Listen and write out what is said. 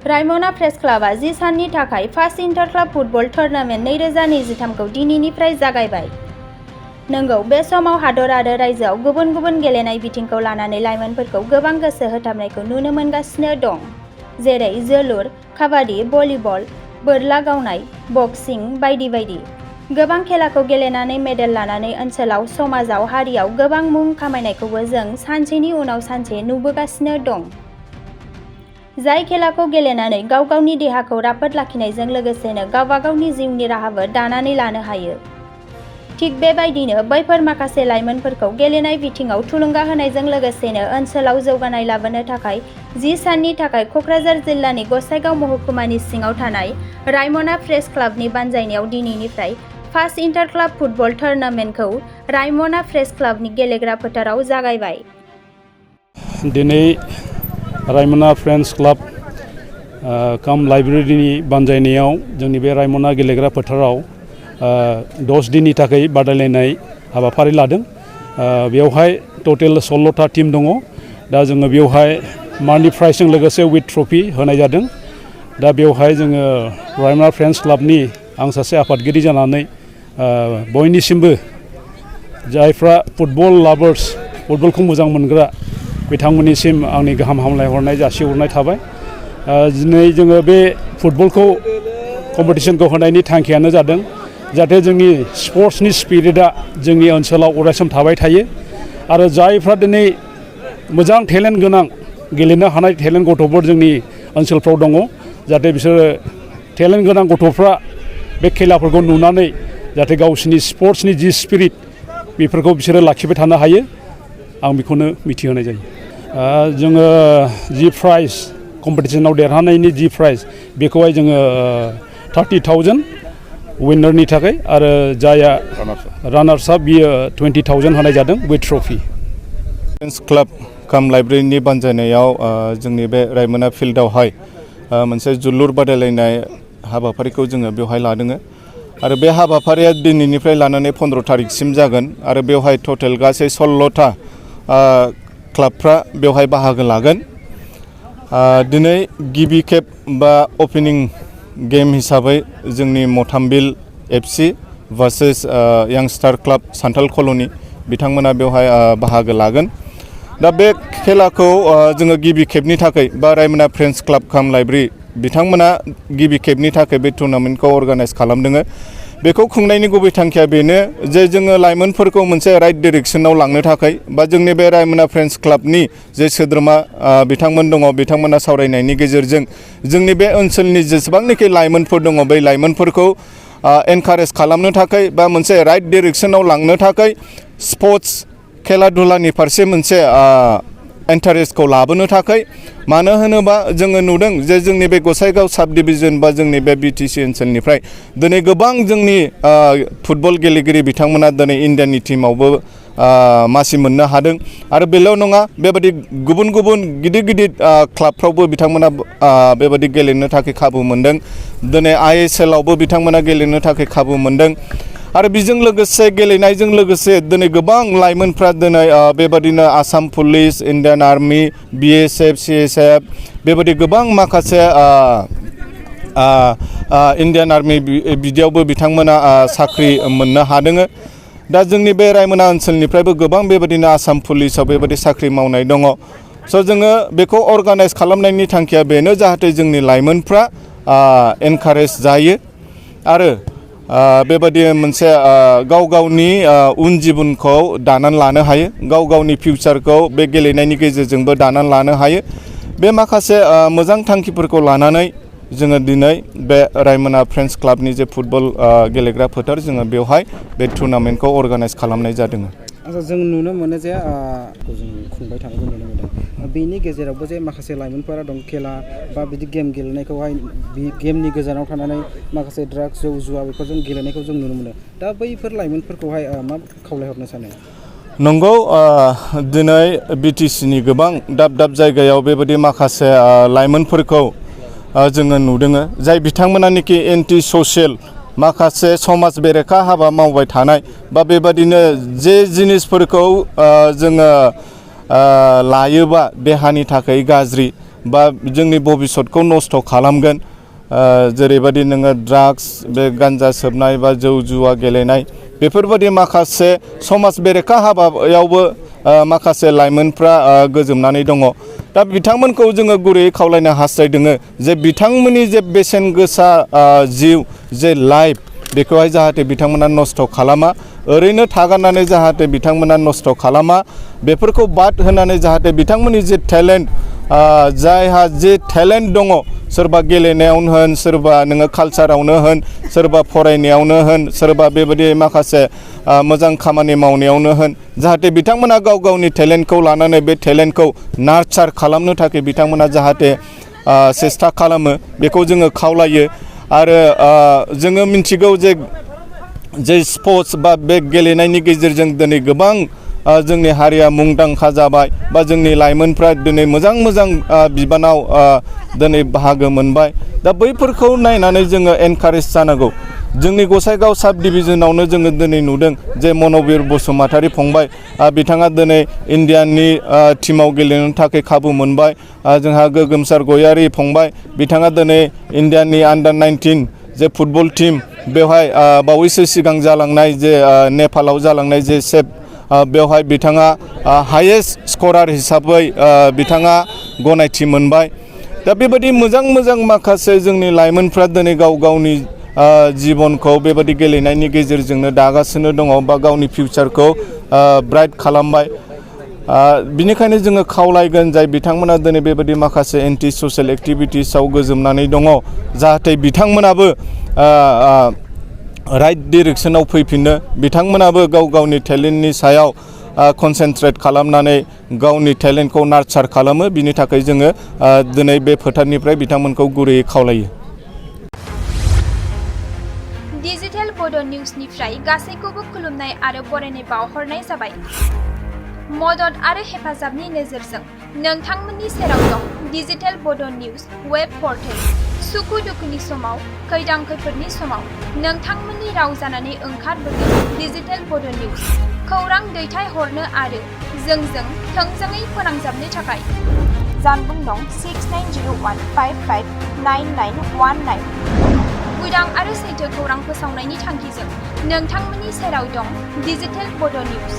रायमना press क्लाबा 10 साननि थाखाय first inter club football tournament 2023 खौ दिनैनिफ्राय जागायबाय। नंगौ, बे समाव हादर आरो रायजोआव गुबुन गुबुन गेलेनाय बिथिंखौ लानानै लाइमोनफोरखौ गोबां गोसो होथाबनायखौ नुनो मोनगासिनो दं। जेरै जोलुर, काबादि, भलिबल, बोरला गावनाय, बक्सिं बायदि बायदि। गोबां खेलाखौ गेलेनानै मेडेल लानानै ओनसोलाव, समाजाव, हारियाव गोबां मुं खामायनायखौबो जों सानसेनि उनाव सानसे नुबोगासिनो दं। जाय खेलाखौ गेलेनानै गाव गावनि देहाखौ राफोद लाखिनायजों लोगोसेनो गावबा गावनि जिउनि राहाबो दानानै लानो हायो। थिग बेबायदिनो बैफोर माखासे लाइमोनफोरखौ गेलेनाय बिथिङाव थुलुंगा होनायजों लोगोसेनो ओनसोलाव जौगानाय लाबोनो थाखाय 10 साननि थाखाय क'क्राझार जिल्लानि गसाइगाव महकुमानि सिङाव थानाय रायमना प्रेस क्लाबनि बानजायनायाव दिनैनिफ्राय फार्स्ट इंटर क्लाब फुटबल टुर्नामेंटखौ रायमना प्रेस क्लाबनि गेलेग्रा फोथाराव जागायबाय। दिनै रायमना फ्रेन्ड्स क्लाब काम लाइब्रेरिनि बानजायनायाव जोंनि बे रायमना गेलेग्रा फोथाराव 10 दिननि थाखाय बादायलायनाय हाबाफारि लादों। बेवहाय टटेल 16टा टीम दङ। दा जोङो बेवहाय मानि प्राइजजों लोगोसे विथ ट्रफि होनाय जादों। दा बेवहाय जोङो रायमना फ्रेन्ड्स क्लाबनि आं सासे आफादगिरि जानानै बयनिसिमबो जायफ्रा फुटबल लाभार्स, फुटबलखौ मोजां मोनग्रा बिथांमोननिसिम आंनि गाहाम हामलायहरनाय जासिहरनाय थाबाय। दिनै जोङो बे फुटबलखौ कम्पिटिसनखौ होनायनि थांखियानो जादों जाहाथे जोंनि स्पर्ट्सनि स्पिरिटआ जोंनि ओनसोलाव अरायसम थाबाय थायो आरो जायफ्रा दिनै मोजां टेलेन्ट गोनां गेलेनो हानाय टेलेन्ट गथ'फोर जोंनि ओनसोलफ्राव दङ, जाहाथे बिसोरो टेलेन्ट गोनां गथ'फ्रा बे खेलाफोरखौ नुनानै जाहाथे गावसोरनि स्पर्ट्सनि जि स्पिरिट बेफोरखौ बिसोरो लाखिबाय थानो हायो, आं बेखौनो मिथिहोनाय जायो। जोङो जि प्राइज कम्पिटिसनाव देरहानायनि जि प्राइज बेखौहाय जोङो 30,000 विनारनि थाखाय आरो जायहा रानार्स आप बियो 20,000 होनाय जादों विथ ट्रफि। फ्रेन्ड्स क्लाब काम लाइब्रेरिनि बानजायनायाव जोंनि बे रायमना फिल्डआवहाय मोनसे जोलुर बादायलायनाय हाबाफारिखौ जोङो बेवहाय लादों आरो बे हाबाफारिया दिनैनिफ्राय लानानै 15 तारिखसिम जागोन आरो बेवहाय टटेल गासै 16टा क्लाबफ्रा बेवहाय बाहागो लागोन। दिनै गिबि खेब बा ओपनिं गेम हिसाबै जोंनि मथामबिल FC versus यांस्टार club Santhal colony बिथांमोना बेवहाय बाहागो लागोन। दा बे खेलाखौ जोङो गिबि खेबनि थाखाय बा रायमना फ्रेन्ड्स क्लाब काम लाइब्रेरि बिथांमोना गिबि खेबनि थाखाय बे टुर्नामेन्टखौ अर्गानाइज खालामदों। बेखौ खुंनायनि गुबै थांखिया बेनो जे जोङो लाइमोनफोरखौ मोनसे राइट डाइरेक्सनाव लांनो थाखाय बा जोंनि बे रायमना फ्रेन्ड्स क्लाबनि जे सोद्रोमा बिथांमोन दङ, बिथांमोना सावरायनायनि गेजेरजों जोंनि बे ओनसोलनि जेसेबांनाखि लाइमोनफोर दङ बै लाइमोनफोरखौ एनकारेज खालामनो थाखाय बा मोनसे राइट डाइरेक्सनाव लांनो थाखाय स्पर्ट्स खेला दुलानि फारसे मोनसे इन्टारेस्टखौ लाबोनो थाखाय। मानो होनोबा जोङो नुदों जे जोंनि बे गसाइगाव साब डिभिजन बा जोंनि बे BTC ओनसोलनिफ्राय दिनै गोबां जोंनि फुटबल गेलेगिरि बिथांमोना दिनै इन्डियानि टीमावबो मासि मोननो हादों आरो बेल' नङा, बेबायदि गुबुन गुबुन गिदिर गिदिर क्लाबफ्रावबो बिथांमोना बेबायदि गेलेनो थाखाय खाबु मोनदों। दिनै ISL आवबो बिथांमोना गेलेनो थाखाय खाबु मोनदों आरो बेजों लोगोसे गेलेनायजों लोगोसे दिनै गोबां लाइमोनफ्रा दिनै बेबादिनो Assam police, Indian army, BSF, CSF बेबायदि गोबां माखासे इण्डियान आर्मि बिदियावबो बिथांमोना साख्रि मोननो हादों। दा जोंनि बे रायमना ओनसोलनिफ्रायबो गोबां बेबादिनो आसाम पुलिसाव बेबायदि साख्रि मावनाय दङ। स' जोङो बेखौ अर्गानाइज खालामनायनि थांखिया बेनो जाहाथे जोंनि लाइमोनफ्रा एनकारेज जायो आरो बेबायदि मोनसे गाव गावनि उन जिबनखौ दानानै लानो हायो, गाव गावनि फिउचारखौ बे गेलेनायनि गेजेरजोंबो दानानै लानो हायो। बे माखासे मोजां थांखिफोरखौ लानानै जोङो दिनै बे रायमना फ्रेन्ड्स क्लाबनि जे फुटबल गेलेग्रा फोथार जोङो बेवहाय बे टुर्नामेन्टखौ अर्गानाइज खालामनाय जादों। जों नुनो मोनो जे जों खुंबाय थानायखौ नुनो मोनदों। बेनि गेजेरावबो जे माखासे लाइमोनफोरा दं खेला बा बिदि गेम गेलेनायखौहाय गेमनि गोजानाव थानानै माखासे ड्राग्स, जौ जुवा बेफोरजों गेलेनायखौ जों नुनो मोनो। दा बैफोर लाइमोनफोरखौहाय मा खावलायहरनो सानो? नंगौ, दिनै BTCनि गोबां दाब दाब जायगायाव बेबायदि माखासे लाइमोनफोरखौ जोङो नुदों जाय बिथांमोनानोखि एन्टि ससियेल माखासे समाज बेरेखा हाबा मावबाय थानाय बा बेबादिनो जे जिनिसफोरखौ जोङो लायोबा देहानि थाखाय गाज्रि बा जोंनि भबिष्यतखौ नस्थ' खालामगोन जेरैबायदि नोङो ड्राग्स बे गान्जा सोबनाय बा जौ जुवा गेलेनाय बेफोरबायदि माखासे समाज बेरेखा हाबायावबो माखासे लाइमोनफ्रा गोजोमनानै दङ दा बिथांमोनखौ जोङो गुरैयै खावलायनो हास्थायदों जे बिथांमोननि जे बेसेन गोसा जिउ जे लाइफ बेखौहाय जाहाथे बिथांमोना नस्थ' खालामा ओरैनो थागारनानै जाहाथे बिथांमोना नस्थ' खालामा बेफोरखौ बाद होनानै जाहाथे बिथांमोननि जे टेलेन्ट जायहा जे टेलेन्ट दङ सोरबा गेलेनायावनो होन सोरबा नोङो कालचारावनो होन सोरबा फरायनायावनो होन सोरबा बेबायदि माखासे मोजां खामानि मावनायावनो होन जाहाथे बिथांमोना गाव गावनि टेलेन्टखौ लानानै बे टेलेन्टखौ नार्चार खालामनो थाखाय बिथांमोना जाहाथे सेस्था खालामो बेखौ जोङो खावलायो आरो जोङो मिन्थिगौ जे स्पर्ट्स बा बे गेलेनायनि गेजेरजों दिनै गोबां जोंनि हारिया मुंदांखा जाबाय बा जोंनि लाइमोनफ्रा दिनै मोजां बिबानाव दिनै बाहागो मोनबाय दा बैफोरखौ नायनानै जोङो एनकारेज जानांगौ जोंनि गसाइगाव साब डिभिजनावनो जोङो दिनै नुदों जे मन'बिर बसुमतारी फंबाय बिथाङा दिनै इन्डियानि टीमाव गेलेनो थाखाय खाबु मोनबाय जोंहा गोगोमसार गयारी फंबाय बिथाङा दिनै इन्डियानि आन्डार 19 जे फुटबल टीम बेवहाय बावैसो सिगां जालांनाय जे नेपालाव जालांनाय जे सेफ बेवहाय बिथाङा हाइएस्ट स्करार हिसाबै बिथाङा गनायथि मोनबाय दा बेबायदि मोजां माखासे जोंनि लाइमोनफ्रा दिनै गाव गावनि जिबनखौ बेबायदि गेलेनायनि गेजेरजोंनो दागासिनो दङ बा गावनि फिउचारखौ ब्राइट खालामबाय बिनिखायनो जोङो खावलायगोन जाय बिथांमोना दिनै बेबायदि माखासे एन्टि ससियेल एक्टिभिटिसआव गोजोमनानै दङ जाहाथे बिथांमोनाबो राइट डिरेक्सनाव फैफिनो बिथांमोनाबो गाव गावनि टेलेन्टनि सायाव कनसेन्ट्रेट खालामनानै गावनि टेलेन्टखौ नार्चार खालामो बिनि थाखाय जोङो दिनै बे फोथारनिफ्राय बिथांमोनखौ गुरैयै खावलायो डिजिटेल बड' निउसनिफ्राय गासैखौबो खुलुमनाय आरो बरायनाय बावहरनाय जाबाय मदद आरो हेफाजाबनि नोजोरजों नोंथांमोननि सेराव दं डिजिटेल बड' निउस वेब पर्टेल सुखु दुखुनि समाव खैदां खैफोदनि समाव नोंथांमोननि राव जानानै ओंखारबोगोन डिजिटेल बड' निउस खौरां दैथायहरनो आरो जोंजों थोंजोङै फोनांजाबनो थाखाय जानबुं दं 6901559919 उदां आरो सैथो खौरां फोसावनायनि थांखिजों नोंथांमोननि सेराव दं डिजिटेल बड' निउस